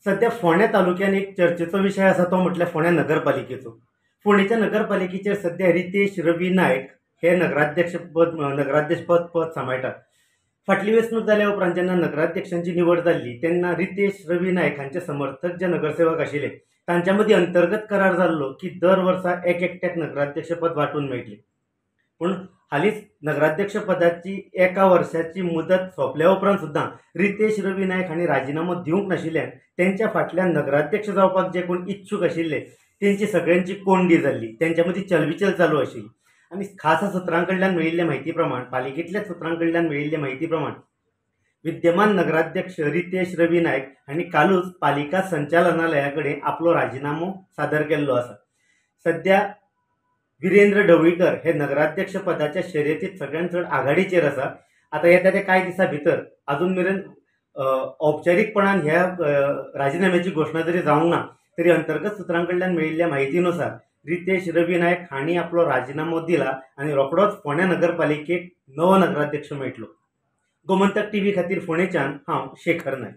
सध्या फोंड्या तालुक्यान एक चर्चेचो विशय आसा तो म्हटल्यार फोंड्या नगरपालिकेचो. फोंडेच्या नगरपालिकेचेर सध्या रितेश रवी नायक हे नगराध्यक्षपद पद सांबाळटात. फाटली वेंचणूक जाल्या उपरांत जेन्ना नगराध्यक्षांची निवड जाल्ली तेन्ना रितेश रवी नायक हांचे समर्थक जे नगरसेवक आशिल्ले तांच्या मदीं अंतर्गत करार जाल्लो की दर वर्सा एक एकट्याक नगराध्यक्षपद वांटून मेळटलें. पूण हालींच नगराध्यक्षपदाची एका वर्साची मुदत सोंपल्या उपरांत सुद्दां रितेश रवी नायक हांणी राजिनामो दिवंक नाशिल्ल्यान तेंच्या फाटल्यान नगराध्यक्ष जावपाक जे कोण इच्छूक आशिल्ले तेंची सगळ्यांची कोंडी जाल्ली, तेंच्या मदीं चलबिचल चालू आशिल्ली. आनी खासा सुत्रां कडल्यान मेळिल्ले म्हायती प्रमाण, पालिकेंतल्या सुत्रां कडल्यान मेळिल्ले म्हायती प्रमाण विद्यमान नगराध्यक्ष रितेश रवी नायक हांणी कालूच पालिका संचालनालया कडेन आपलो राजिनामो सादर केल्लो आसा. सध्या विरेंद्र ढवळीकर हे नगराध्यक्ष पदाच्या शर्यतीत सगळ्यांत चड आघाडीचेर आसा. आतां येता ते कांय दिसां भितर अजून मेरेन औपचारीकपणान ह्या राजिनाम्याची घोशणा जरी जावंक ना तरी अंतर्गत सुत्रां कडल्यान मेळिल्ल्या म्हायतीनुसार रितेश रवी नायक हांणी आपलो राजिनामो दिला आनी रोखडोच फोंड्या नगरपालिकेक नवो नगराध्यक्ष मेळटलो. गोमंतक टीव्ही खातीर फोंडेच्यान हांव शेखर नायक.